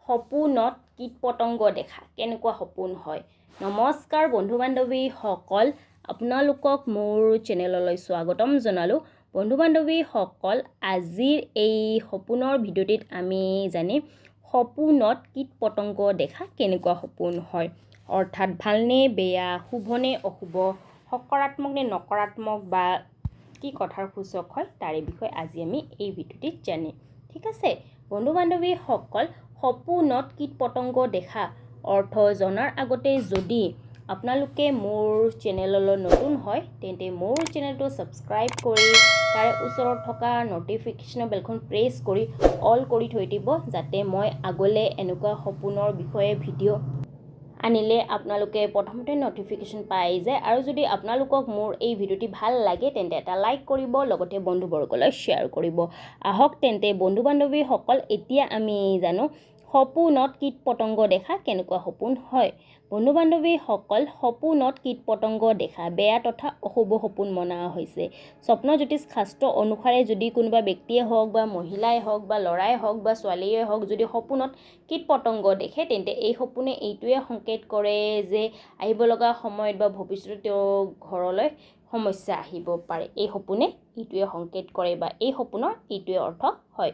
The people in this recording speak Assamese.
সপোনত কীট পতংগ দেখা কেনেকুৱা সপোন হয়। নমস্কাৰ বন্ধু বান্ধৱীসকল, আপোনালোকক মোৰ চেনেললৈ স্বাগতম জনালোঁ। বন্ধু বান্ধৱীসকল, আজিৰ এই সপোনৰ ভিডিঅ'টিত আমি জানিম সপোনত কীট পতংগ দেখা কেনেকুৱা সপোন হয়, অৰ্থাৎ ভালনে বেয়া, শুভনে অশুভ, সকাৰাত্মক নে নকাৰাত্মক বা কি কথাৰ সূচক হয়, তাৰে বিষয়ে আজি আমি এই ভিডিঅ'টিত জানিম। ঠিক আছে বন্ধু বান্ধৱীসকল, সপোনত কীট পতংগ দেখা অৰ্থ জনাৰ আগতে যদি আপোনালোকে মোৰ চেনেললৈ নতুন হয়, তেন্তে মোৰ চেনেলটো ছাবস্ক্ৰাইব কৰি তাৰে ওচৰত থকা ন'টিফিকেশ্যনৰ বেলখন প্ৰেছ কৰি অল কৰি থৈ দিব, যাতে মই আগলৈ এনেকুৱা সপোনৰ বিষয়ে ভিডিঅ' আনিলে আপোনালোকে প্ৰথমতে ন'টিফিকেশ্যন পাই যায়। আৰু যদি আপোনালোকক মোৰ এই ভিডিঅ'টি ভাল লাগে, তেন্তে এটা লাইক কৰিব, লগতে বন্ধুবৰ্গলৈ শ্বেয়াৰ কৰিব। আহক তেন্তে বন্ধু বান্ধৱীসকল, এতিয়া আমি জানো সপোনত কীট পতংগ দেখা কেনেকুৱা সপোন হয়। বন্ধু বান্ধৱীসকল, সপোনত কীট পতংগ দেখা বেয়া তথা অশুভ সপোন মনা হৈছে। স্বপ্ন জ্যোতিষ শাস্ত্ৰ অনুসাৰে যদি কোনোবা ব্যক্তিয়ে হওক বা মহিলাই হওক বা ল'ৰাই হওক বা ছোৱালীয়ে হওক, যদি সপোনত কীট পতংগ দেখে, তেন্তে এই সপোনে এইটোৱে সংকেত কৰে যে আহিব লগা সময়ত বা ভৱিষ্যতে তেওঁৰ ঘৰলৈ সমস্যা আহিব পাৰে। এই সপোনে এইটোৱে সংকেত কৰে বা এই সপোনৰ এইটোৱে অৰ্থ হয়।